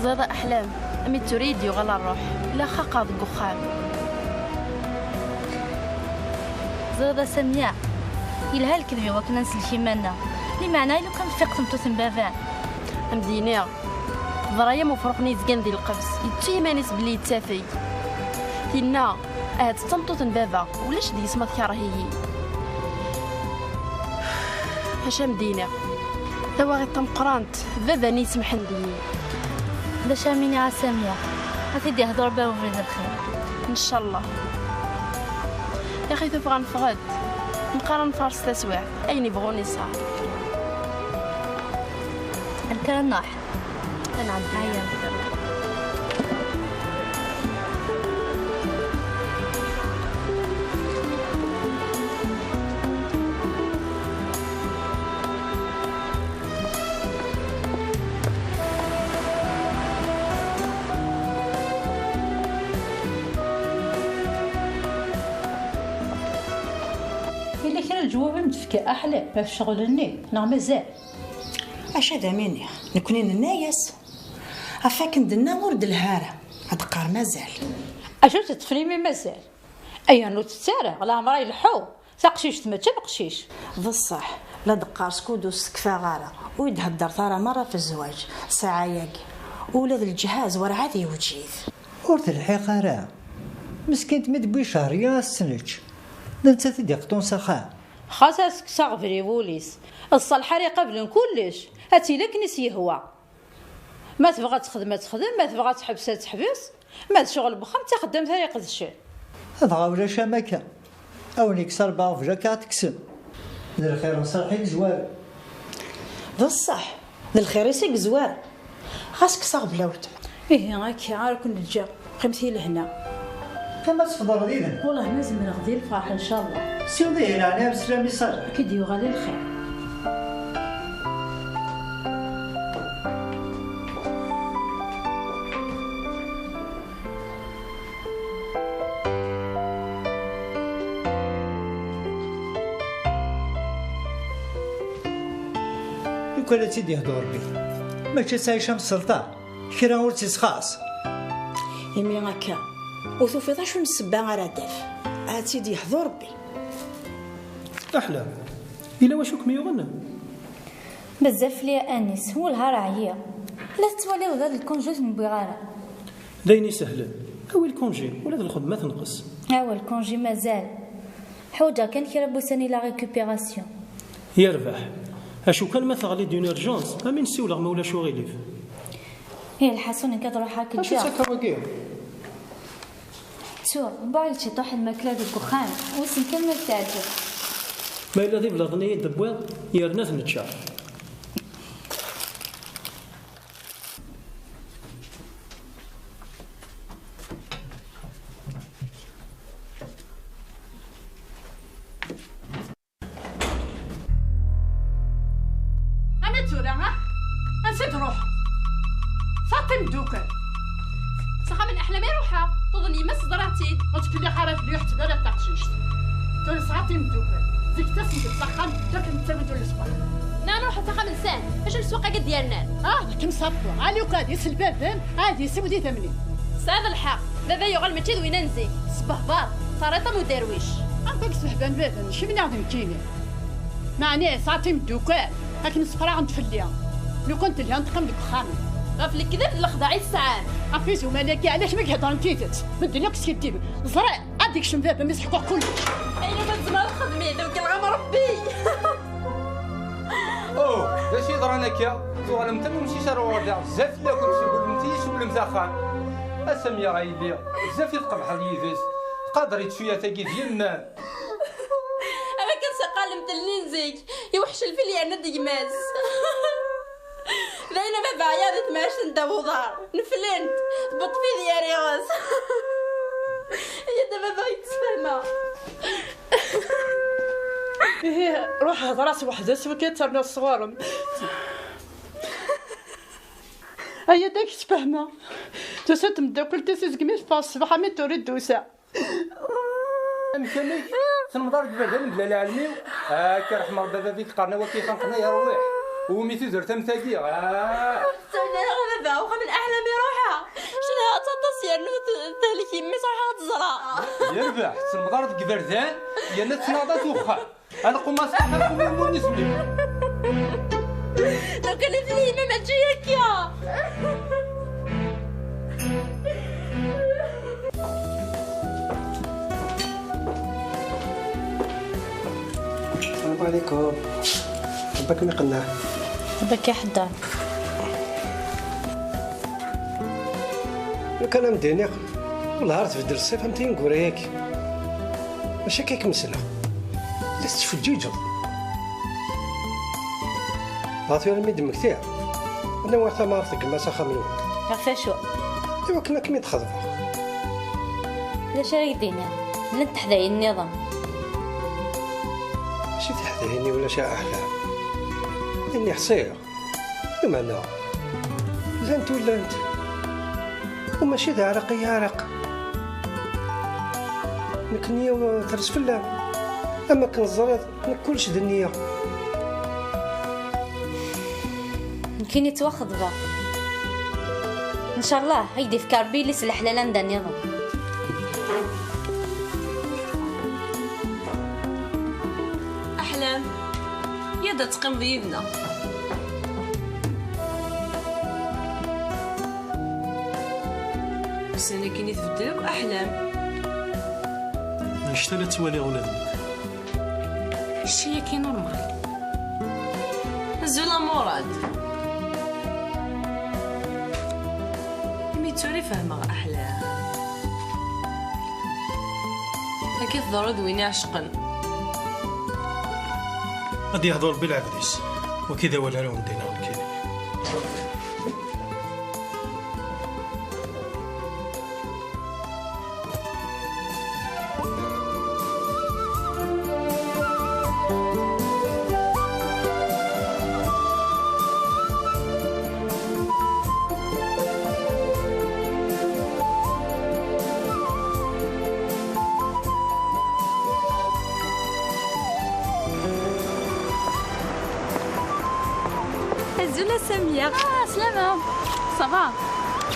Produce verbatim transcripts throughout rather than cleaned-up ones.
Ẓriḍ a Aḥlam, ami d tura i d-yuɣal ṛṛuḥ, la xaqeɣ deg uxxam. Ẓriḍ a Samya, yelha lekdeb i wakken ad nsellek iman-nneɣ. Limeɛna i lukan tfiq tmeṭṭut n baba-m? Am d-iniɣ, teḍra-yam ufrux-nni yezgan di lqefs, yettu iman-is belli yettafeg. Tinna, ahat d tameṭṭut n baba, ulac deg-s ma tkerreh-iyi. Acu am d-iniɣ, tawaɣit tameqqrant, d baba-nni yessemḥen deg-i. D acu am iniɣ a Samya, ad t-id-yehdu Rebbi ar ubrid lxir. Ncallah. Yaxi tuffɣa neffeɣ-d, neqqar ad nfaṛes taswiɛt, ayen yebɣun yesɛa. Nekk ara nruḥ. Ad nɛeddi. Aya. Yella kra n leǧwab i m-d-tefka Aḥlab ɣef ccɣel-nni, neɣ mazal? Acu ad am-iniɣ? Nekkni nenna-yas, ɣef wakken d-nenna ur d-telha ara, ad d-teqqar mazal. Acu teṭṭfen imi mazal? Ayen ur tett ara, leɛmer-a ileḥḥu. Taqcict mačči am uqcic. D ṣṣeḥ, la d-qqar skud ur s-tekfiɣ ara, ur yi-d-heddret ara merra ɣef zzwaǧ, ssaɛa-yagi. Ula d lǧehaz werɛad yewǧid. Ur telḥiq ara. Meskint mi d-tewwi ccehriya ad s-tt-nečč. D nettat i d-iqeṭṭun s axxam. Xas ad s-kkseɣ aɣbel i wul-is. D ṣṣalḥa ara iqablen kullec. Ad tili akken i s-yehwa. Ma tebɣa ad texdem, ad texdem, ma tebɣa ad teḥbes, ad teḥbes, ma d ccɣel n wexxam, d taxeddamt ara iqedcen. Dɣa ulac am akka. A wen-ikkes Rebbi aɣbel akka ad tekksem. D lxir n ṣṣalḥ i yezwaren. D ṣṣeḥ, d lxir-is i yezwaren. Ɣas kkes aɣbel a weltma. Ihi akka ara ken-ǧǧeɣ. Qqimet i lehna. Qim ad tfeḍreḍ yid-neɣ. Wellah ma zemreɣ di lferḥ, ncallah. Siweḍ ihi leɛnaya-m sslam i Ṣaleḥ. Ad k-id-yuɣal i lxir. Lukan ad tt-id-yehdu Rebbi, mačči ad tɛic am sselṭan. Kra ur tt-isxaṣ. Imi akka, ur tufiḍ acu n ssebba ara d-taf. Ad tt-id-yehdu Rebbi. Aḥlab, yella wacu kem-yuɣen? Bezzaf fell-i a Anis, wellah ar ɛyiɣ. La tettwaliḍ d lkunji ur ten-wwiɣ ara. D ayen isehlen. Awi lkunji, ula d lxedma tenqes. Awa lkunji mazal. Ḥwaǧeɣ kan kra n wussan i la récupération. Yerbeḥ. Acu kan ma teɣli-d une urgence, am i n-ssiwleɣ ma ulac uɣilif. Ih, lḥaṣun nekk ad ruḥeɣ ad k-ǧǧeɣ. Acu akka wagi? Ttuɣ, wwiɣ-ak-d ciṭuḥ n lmakla deg uxxam, wissen kan ma ad k-teɛǧeb. Ma yella d iblaḍen i yi-d-tewwiḍ, yerna ad t-neččar. Ama tura, ah? Ansi d-ruḥeḍ? Tesɛiḍ timeddukal? S axxam n Aḥlab i ruḥeɣ, tuḍen yemma-s teẓra-tt-id. Ur ttkelliḥ ara fell-i, ur ḥetteb ara d taqcict. Tura tesɛiḍ timeddukal, zik ttasent-d s axxam, ǧǧa-kem ttawi-d ul ṣṣbeḥ. Neɣ nruḥ s axxam-nsent, acu n ssuq-agi d-yernan? Ah, d kemm s abṭu, a lukan, iselbaben, ad yisiw d idammen-im. Tesɛiḍ lḥeqq, baba yuɣal mačči d win n zik, sbehbar, terriḍ am uderwic. Anwa i yessehban baba-m, kemm neɣ d nekkini? Meɛna yesɛa timeddukal, akken ssefraɣent fell-i. Lukan telha teqqim deg uxxam. Ɣef lekdeb d lexdeɛ i tesɛam. Ɣef izumal-agi, ɛlac mi iheddren tidet, medden akk skiddiben. Ẓriɣ, ad d-ikcem baba-m, ad s-ḥkuɣ kullec. Ayen umi tzemreḍ xdem-it, wekkelɣ-am Rebbi. Oh, d acu yeḍran akka? Tuɣalemt am umcic ar ɣur-da, bezzaf fell-akent, tcewwlemt-iyi, tcewwlemt axxam. A Samya a yelli, bezzaf i tqebḥeḍ yid-s. Qader i tcuyat-agi d yemma-m. Am akken seqqalent lnin zik, iweḥc lfil yerna-d gma-s. D ayen a baba ɛyiɣ di temɛict n ddaw uḍar. Neflent, tbeṭṭef-id yar iɣes. Iyya-d a baba i d-sfehmeɣ. Ihi, ruḥ hder-as weḥd-s, wiki ad ternuḍ sɣur-m. Aya d ak-sfehmeɣ. Tusa-d tmeddakelt-is, izgem i teffeɣ ṣṣbeḥ, ami d-tura i d-tusa. Amek, amek? Tlemdeḍ deg iberdan mebla lɛelm-iw? Akka, ṛeḥmeɣ baba-k, qqaren awak ixenqen ay rwiḥ. Umi tudert am tagi, ah! Ttawin ara baba, uxxam n Aḥlab i Tehlek yemma-s, ruḥ ad teẓra. Yerbeḥ, tselmeḍ ara deg iberdan, yerna tettnaɣ-d at uxxam. Ad nqum aṣaḥ, ad nqum umur n isem-im. Donc, elle est venue, même elle dit, السلام عليكم. ربك ما يقلع. ربك يحضر. لو كان مدينة، والله راه تبدل الصيف، أنت ينقوريك. ماشي كيك مسلة. لا تتفجيجو. عرفتي ولا ميد مكتير؟ أنا وقت ما عرفتك ما سخم الوقت. عرفت شو؟ إيوا كنا كمية خضبة. لا شريك ديني. لا تحذي النظام. شي تحذيني ولا شي أحلام. إني حصير. بمعنى، زنت ولا أنت؟ وماشي ذا عرق يا عرق. نكني وترس فلام. أما كنزريض، نكلش دنيا. نكيني تواخذ بقى. إن شاء الله، هيدي في كاربيلي سلح لنا ندني. أحلام، يا دا تقيم ضيفنا. السنة كيني تبدل أحلام. نشتا لا توالي أولادك. الشيء كي نورمال. زول مراد. مي توري فهمغ أحلام. هكي تضرد وين يعشقن. غادي يهضر بالعبديس، وكذا ولا لهم دينا ولكن. Azul a Samia. Ah, slama. Ça va?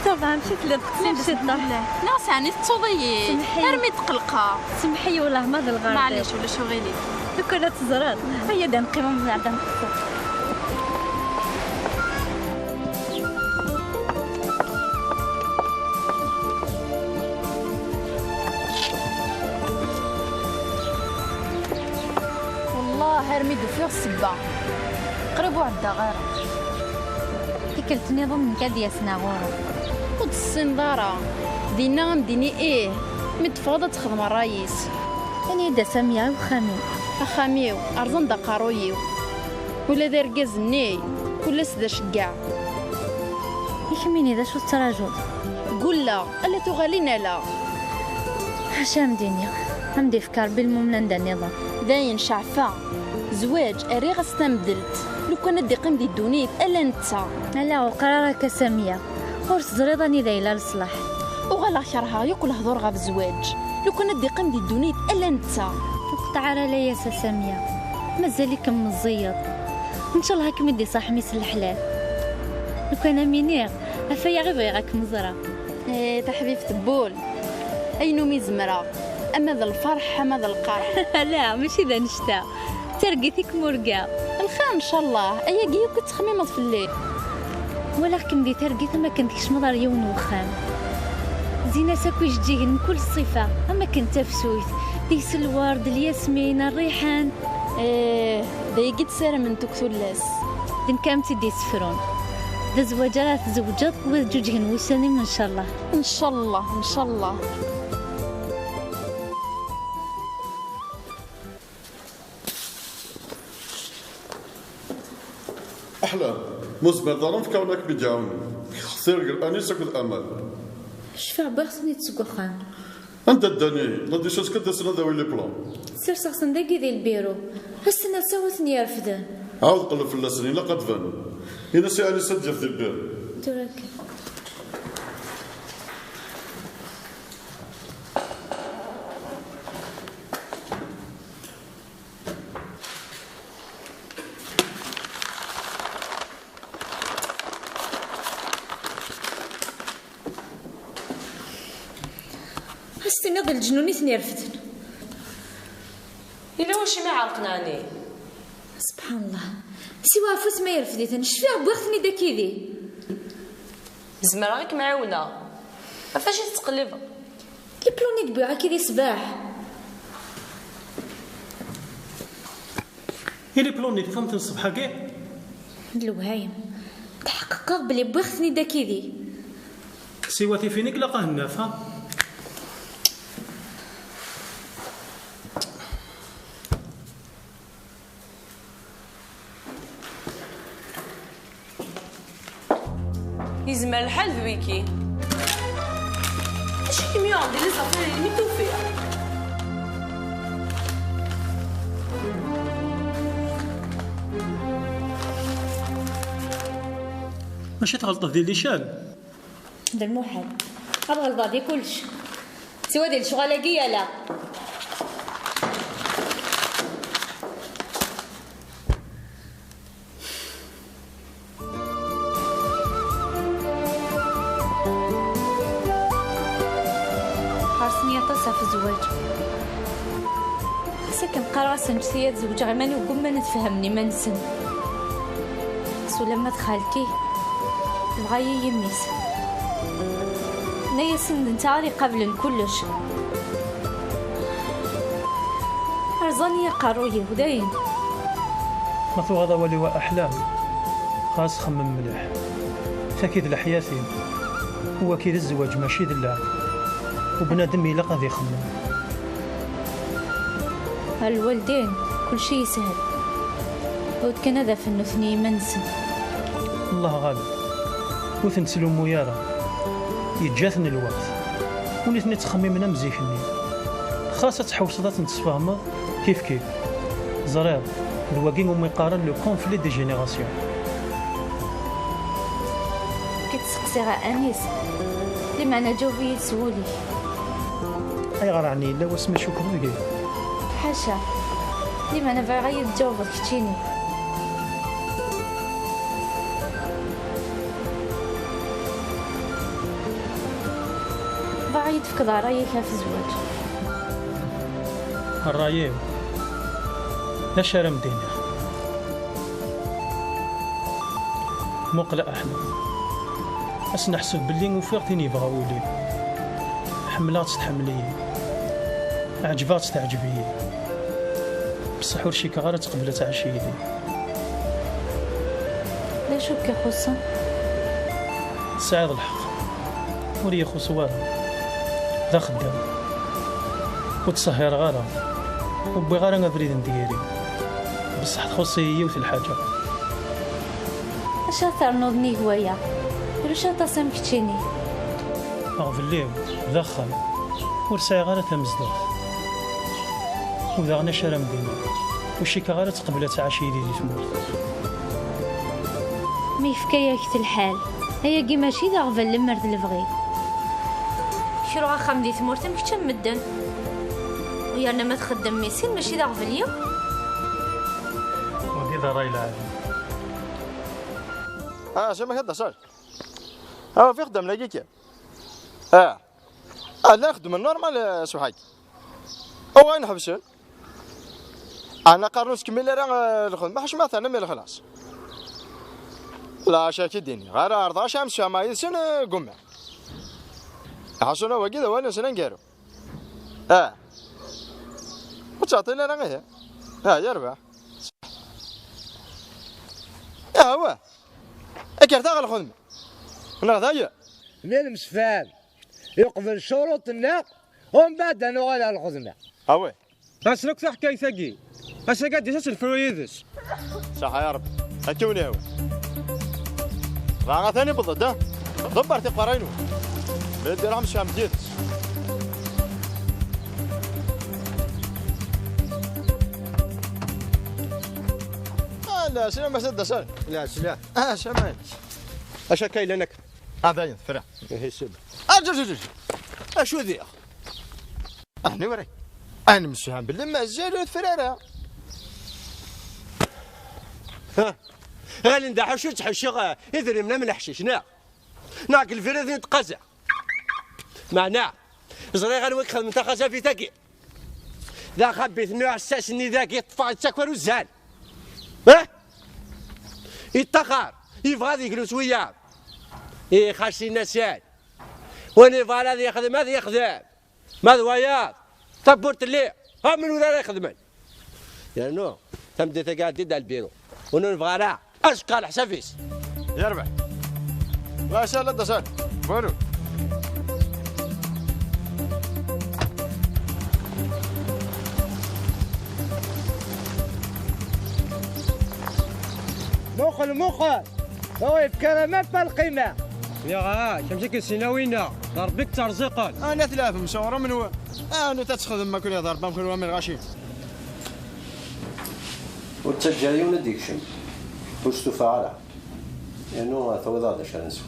Ça va, amek i telliḍ? Teqsiḍ ciṭṭaḥ? Neɣ sɛani tettuḍ-iyi? Semḥi. Armi tqelqeɣ. Semḥi, wellah ma d lɣerḍ. Maɛlic, ulac uɣilif. Lukan ad teẓreḍ. Aya da neqqim umbeɛd ad nqeṣṣer. Wellah, armi d-ufiɣ ssebba. Qrib ur ɛeddaɣ ara. Tikkelt nniḍen nekk ad d-yasen ɣur-m. Ur d-tessineḍ ara. Dinna ad m-d-ini ih, mi d-teffɣeḍ ad texdem ṛṛay-is. Ini-d a Samia i uxxam-iw. Axxam-iw, rẓan-d aqerruy-iw. Ula d argaz-nni, kul ass d aceggeɛ. I kemmini, d acu tettrajuḍ? Gulleɣ, ala tuɣalin ala. Ḥaca am d-iniɣ, am d-ifk Ṛebbi lmumna anda nniḍen. Dayen, ceɛfeɣ. Zzwaǧ, rriɣ-as tamedlt. Lukan ad d-iqqim di ddunit, ala netta. Ala, ur qqar ara akka Samia. Ur teẓriḍ anida yella leṣlaḥ. Uɣaleɣ kerheɣ yakk lehdur ɣef zzwaǧ. Lukan ad d-iqqim di ddunit, ala netta. Ur qeṭṭeɛ ara layas a Samia. Mazal-ikem meẓẓiyeḍ. Ncallah ad kem-id-iṣaḥ mmi-s n leḥlal. Lukan am iniɣ, ɣef waya i bɣiɣ ad kem-ẓreɣ. Eh, taḥbibt n wul. Ayen umi zemreɣ. Ama d lferḥ, ama d lqerḥ. Ala, mačči d annect-a. D targit i kem-urgaɣ. Lxir, ncallah. Ayagi yakk i tettxemmimeḍ fell-i. Walaɣ-kem di targit am akken tkecmeḍ ar yiwen n wexxam. Zzin-as akk ijeǧǧigen n kul ṣṣifa, am akken d tafsut, deg-s lwerd, lyasmin, rriḥan. Eh, d ayagi i d-ssarament akk tullas. D nekk ara m-tt-id-yessefrun. D azwaǧ ara tzewǧeḍ u ad ǧuǧgen wussan-im, ncallah. Ncallah, ncallah. Aḥlal, ma ur zmireḍ ara ad m-fkeɣ win ad kem-id-iɛawnen. Xtir gar Anis akked Amal. Cfiɣ wwiɣ-ten-id seg uxxam. Anda ddan ihi? La décharge ad d-asen ad awin les plans. Serseɣ-ten dagi di lbiru. Ass-n ass-a ur ten-yerfden. Ɛawed qelleb fell-asen, ilaq ad d-banen. Ini-as i Anis ad d-yaf di lbiru. Tura kan. S tiniḍ d leǧnun i ten-irefden. Yella wacimi ɛerqen ɛni? Subḥan Allah. Siwa afus ma irfed-iten, cfiɣ wwiɣ-ten-id akidi. Zemreɣ ad kem-ɛiwneɣ. Ɣef wacu i tettqellibeḍ? Lipluni d-wwiɣ akidi ṣṣbeḥ. I lipluni tufamt-ten ṣṣbeḥ-agi? D lewhayem. Tḥeqqeɣ belli wwiɣ-ten-id akidi. Siwa tifin i ilaq ad naf, ha? Yezmer lḥal d wiki. Acu i kem-yuɣen di les affaires-nni mi tufiḍ? Maca tɣelṭeḍ di lican? D lmuḥal. Ad ɣelḍeɣ di kullec. Siwa di lecɣal-agi yala. Ḥersen-iyi aṭas ɣef zzwaǧ. Xas akken qqareɣ-asen ǧǧet-iyi ad zewǧeɣ, iman-iw ggumman ad fehmen iman-nsen. Xas ulamma d xalti tebɣa-yi yemmi-s. Tenna-yasen d netta ara iqablen kullec. Rẓan-iyi aqerruy-iw, dayen. Ma tuɣeḍ awal-iw a Aḥlam, xas xemmem mliḥ. Taki d leḥyat-im, u waki d zzwaǧ mačči d lɛeb. U bnadem ilaq ad ixemmem. Ar lwaldin, kulci yeshel. Ur d kan ad afen nutni iman-nsen. Allah ɣaleb, ur ten-ttlumu ara. Yeǧǧa-ten lweqt. U nitni ttxemmimen am zik-nni. Xas ad tḥewseḍ ad ten-tesfehmeḍ, kif kif. Ẓriɣ, d wagi umi qqaren le conflit des générations. Ki tseqsiɣ a Anis, limeɛna ǧaweb-iyi-d s wul-ik. Ayɣer ɛni yella wasmi tcukkeḍ deg-i? Ḥaca, limeɛna bɣiɣ ad yi-d-tǧawbeḍ keččini. Bɣiɣ ad yi-d-tefkeḍ ṛṛay-ik ɣef zzwaǧ. Ṛṛay-iw, d acu ara m-d-iniɣ? Muqel a Aḥmed, ad s-neḥseb belli ufiɣ tin yebɣa wul-iw. Ḥemmleɣ-tt, tḥemmel-iyi. Ɛeǧbeɣ-tt, teɛǧeb-iyi. Beṣṣeḥ ur cikkeɣ ara teqbel ad tɛic yid-i. D acu i k-ixuṣṣen? Tesɛiḍ lḥeqq. Ur yi-ixuṣṣ wara. D axeddam. Ur ttṣehhireɣ ara. Ur wwiɣ ara abrid n diri. Beṣṣeḥ txuṣṣ-iyi yiwet n lḥaǧa. Acu ara ternuḍ nnig waya? Ulac aṭas am keččini. Aɣbel-iw d axxam. Ur sɛiɣ ara tamezduɣt. U daɣen acu ara m-d-iniɣ? Ur cikkeɣ ara teqbel ad tɛac yid-i di tmurt. Mi yefka-yak-t lḥal, ayagi mačči d aɣbel lemmer d lebɣi. Kra axxam di tmurt am kečč am medden. U yerna ma txeddem mi sin mačči d aɣbel yakk. Wagi d ṛṛay lɛali. Ah, Sima, d-aṣal. Ah, fi xeddam lagi kan. Ah. Ah, llan xeddmen normal, eh, ṣṣbeḥ-agi. Awa, ḥebsen. Ɛni qqaren ur tkemmil ara, eh, lxedma, ḥaca ma terna mi lexlaṣ. La, acu ara k-id-iniɣ, ara ɛerḍeɣ acu am sfehmeɣ yid-sen, eh, ggummaɣ. Ḥasun, wagi d awal-nsen aneggaru. Ah. Ur ttɛeṭṭil ara, ihi. Ah, yerbeḥ. Ah, wa. Akerta ɣer lxedma. Neɣ d aya. Mi nemsefham, yeqbel ccuruṭ-nneɣ, umbeɛd ad nuɣal ɣer lxedma. Awi. Ass akk taḥkayt-agi. Ass-agi ad d-yas ad tt-nefru yid-s. Ṣaḥa ya Ṛebbi. Akka wen-yehwa. Dɣa atan iwweḍ-d, ha? Ḍebber tiqerray-nwen. Mi d-iruḥ mecɛem-d yid-s. Ah, la, slam a Sidi Ḥasan. La, slam. Ah, slam. Acu akka yellan akka? Ah, dayen, tefra. Ihi, sel. Ah, ǧuǧ, ǧuǧ, ǧuǧ. Acu diɣ? Ah, niwri. Ah, nemsefham belli mazal ur tefra ara. Ha? Ɣilen d aḥuccu ttḥuccuɣ, eh, idrimen am leḥcic, neɣ? Neɣ deg lbirad i tqazeɣ? Meɛna, Ẓriɣ anwa i ixedmen taxazabit-agi. D axabit n uɛessas-nni dagi, yeṭṭef-aɣ yettak war uzzal. Eh? Yeṭṭaxar, yebɣa ad yeglu s wiyaḍ. Ixac-in asal. Win yebɣan ad yexdem, ad yexdem. Ma d wayaḍ, tawwurt telli. Ha menwala ara ixedmen? Yernu, tameddit-agi ɛeddi-d ar lbiru. Ur nebɣa ara. Azekka leḥsab-is. Yerbeḥ. La sal, la sal. Walu. Muqel, muqel! Oh, yefka-aɣ même pas lqima. Nniɣ-ak, amsik n sinawina, d Ṛebbi i yetterẓiqen. Ana tlafem s uɣrum-nwen. Anu ta txedmem akk li ḍarba mkul wa mi lɣaci. Ur ttaǧǧa ara yiwen ad d-ikcem. Ur stufaɣ ara. Yernu tawiḍ-aɣ d acu ara nesweḥ.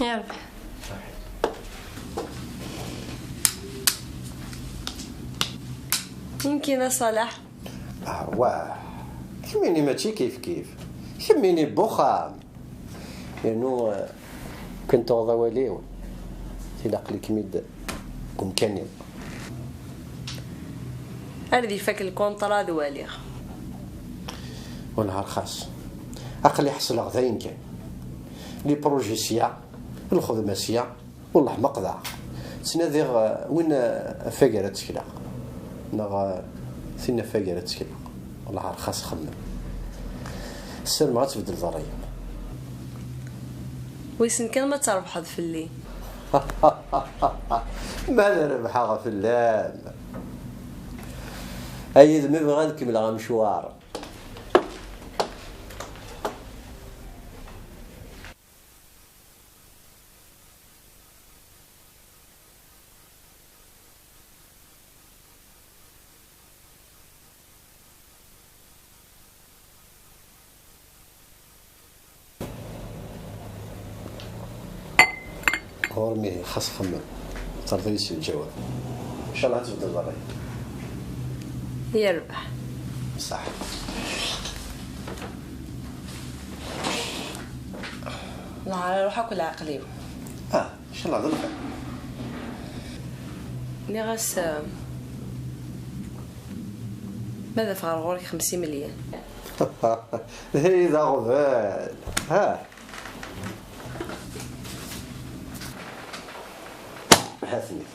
Yerbeḥ. Yemkin a Ṣaleḥ. Ah, wah. Kemmini mačči kif kif. Kemmini n uxxam. Yernu, eh, ken tuɣeḍ awal-iw, tilaq-ikem-id umkan-iw. Ar d ifak lkunṭra ad waliɣ. Wellah rxas. Aql-i ḥeṣleɣ dayen kan. Les projets sya, lxedma sya, wellah ma qḍeɛ. Ttnadiɣ, eh, win, eh, ɣef wagar ad tekleɣ. Neɣ, eh, tin ɣef wagar ad tekleɣ. Wellah rxas xemmem. Ssarameɣ ad tbeddleḍ ṛṛay-im. Wissen kan ma trebḥeḍ fell-i. Ma ad rebḥeɣ fell-am. Ay yid-m, bɣiɣ ad kemmleɣ amecwar. Ɣur-m ihi xas xemmem, terḍi-yi s lǧawab. Ncallah ad tbeddel ṛṛay. Yerbeḥ. Ṣaḥ. Nehar iruḥ akk leɛqel-iw. Ah, ncallah d lxir. Nniɣ-as, eh, ma d afeɣ ɣur-k xemsa imelyan. Hey, d aɣbel. Ha. Ha-ten-i.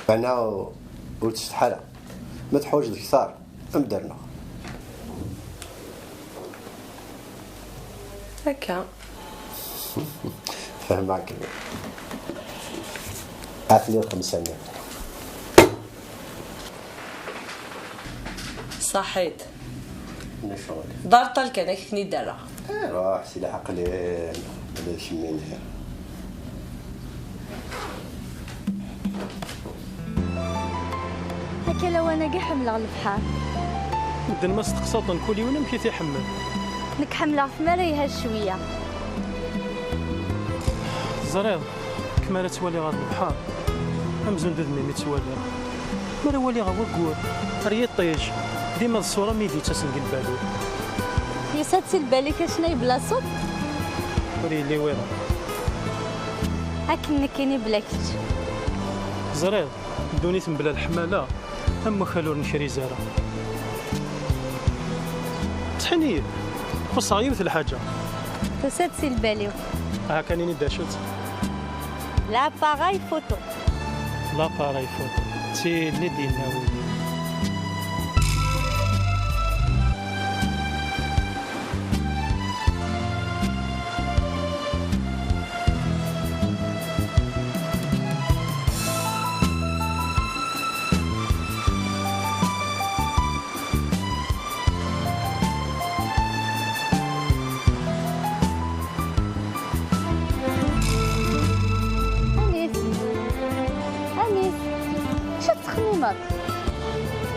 Meɛna ur ttsetḥi ara. Ma teḥwaǧeḍ kter, ad m-d-rnuɣ. Akka. Fehmeɣ-kem. Atni lxemsa-nni. Ṣaḥit. D acu? D arṭal kan, ad k-ten-id-rreɣ. Eh, ruḥ, si leɛqel-im, ula d kemmini. Akka lawan-agi ḥemmleɣ lebḥer. Medden ma steqsaḍ-ten, kul yiwen amek i t-iḥemmel. Nekk ḥemmleɣ-t mi ara yehha cwiya. Teẓriḍ, kem ara ttwaliɣ ɣer lebḥer, amzun d udem-im i ttwaliɣ. Mi ara waliɣ awaggur, ar yiṭij, dima d ṣṣura-m i d-yettasen deg lbal-iw. Yusa-d si lbal-ik acnay bla ṣṣut? Ur yelli wira. Akken nekkini bla kečč. Teẓriḍ, ddunit mebla leḥmala, am wakal ur nekriz ara. Ttḥini-yi-d, xuṣṣeɣ yiwet lḥaǧa. Tusa-d si lbal-iw. Aha kan ini-d acu-tt. L'appareil photo. L'appareil photo. D tin i d-yenna wul-iw. Anis. Anis. Acu tettxemmimeḍ?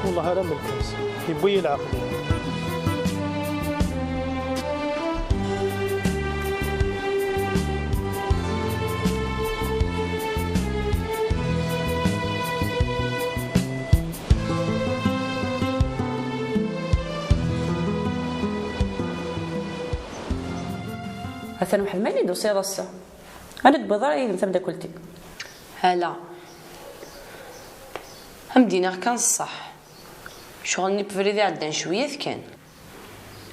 Wellah ara melken-s, yewwi-yi leɛqel. Atan weḥd-m ayen i d-tusiḍ ass-a. Ad d-tewwiḍ ara yid-m tameddakelt-im. Hala. Am d-iniɣ kan ṣṣeḥ. Ccɣel-nni n ubrid iɛeddan cwiyat kan.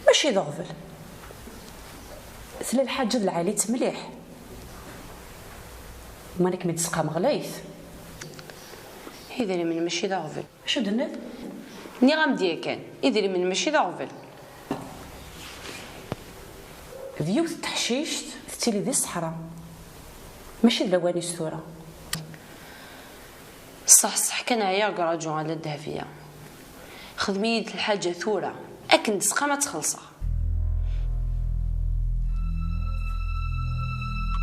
Mačči d aɣbel. Tella lḥaǧa d lɛali-tt mliḥ. Ma nekk mi d-tesqam ɣlayet. Idrimen mačči d aɣbel. Acu d-tenniḍ? Nniɣ-am-d yakan, idrimen mačči d aɣbel. D yiwet n teḥcict tettili di ṣṣeḥra. Mačči d lawan-is tura. Ṣṣeḥ, ṣṣeḥ kan, ɛyiɣ deg ṛṛaǧu a la Dehbiya. Xdem-iyi-d lḥaǧa tura, akken d-tesqam ad tt-xellṣeɣ.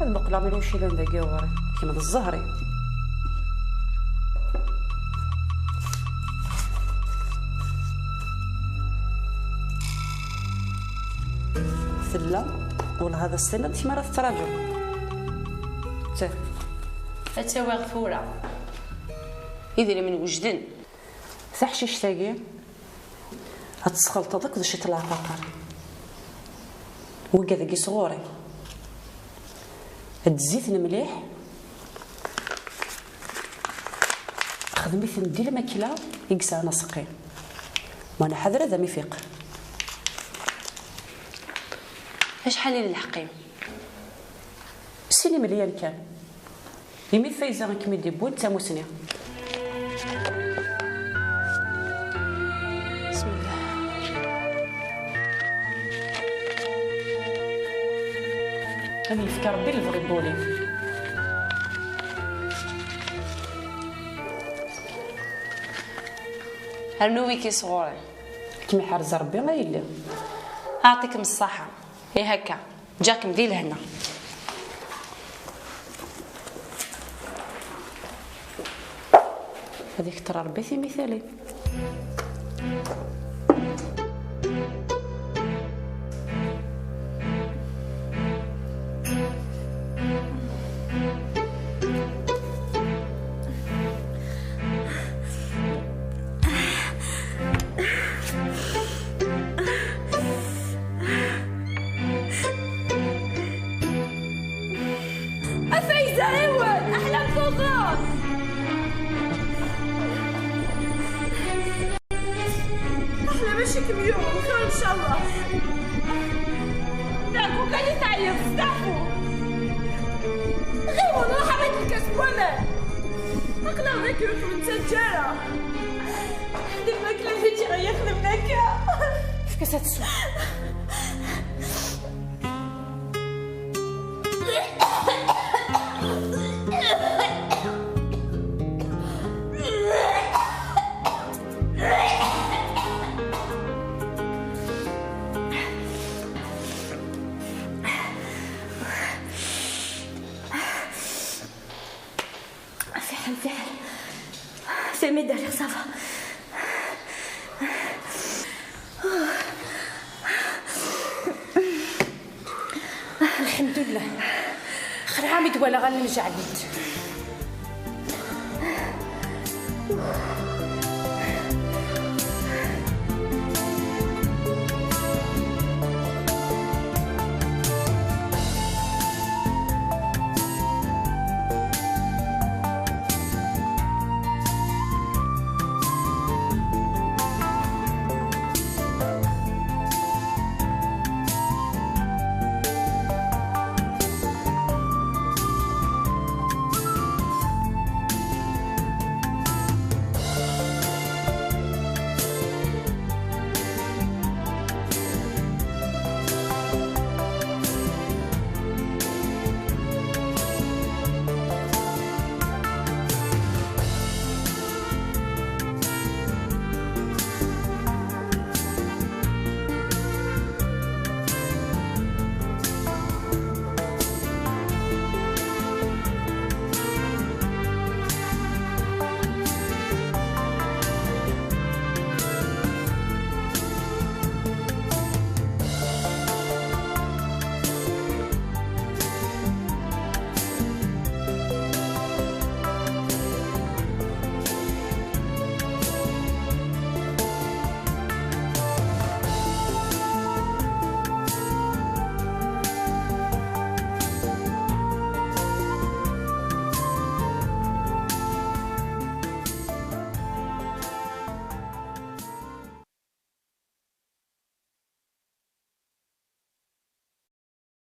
Ad muqleɣ ma ulac ilan dagi ɣur-i. Kemm d zzher-iw. Tella, wellah ad as-tiniḍ kemm ara tettraǧuḍ. Ttah. Ad tt-awiɣ tura. Idrimen wejden. Taḥcict-agi ad tesxelṭeḍ akked ciṭ leɛqaqer. Wigad-agi sɣur-i. Ad zziten mliḥ. Xdem-iten di lmakla i yesɛan aseqqi. Mana ḥader ad am-ifiq. Acḥal i d lḥeqq-im? Sin imelyan kan. Imi d Fayza i kem-id-iwwin d tamusni. Bismillah. Ad yefk Rebbi lebɣi n wul-im. Rnu wiki sɣur-i. Ad kem-iḥrez Rebbi a yelli. Aɛṭikem ṣṣaḥa. Ihi akka. Ǧǧiɣ-kem di lehna. Ad ikter Rebbi timitalin. A Fayza, ɛiwen! Aḥlam tuḍen! Aḥlam acu i kem-yuɣen? Xir, ncallah. Dɛku kan i teɛyiḍ, steɛfu! Ɣiwel, ruḥ, rrik lkas n waman! Aql-aɣ dagi ur kem-nettaǧǧa ara! D lmakla i ǧǧiɣ i yaxedmen akka! Efk-as ad tsew. Fiḥel, fiḥel. Sami dariɣ, ça va. Lḥemdullah. Xelɛa mi d-walaɣ allen jeɛlent.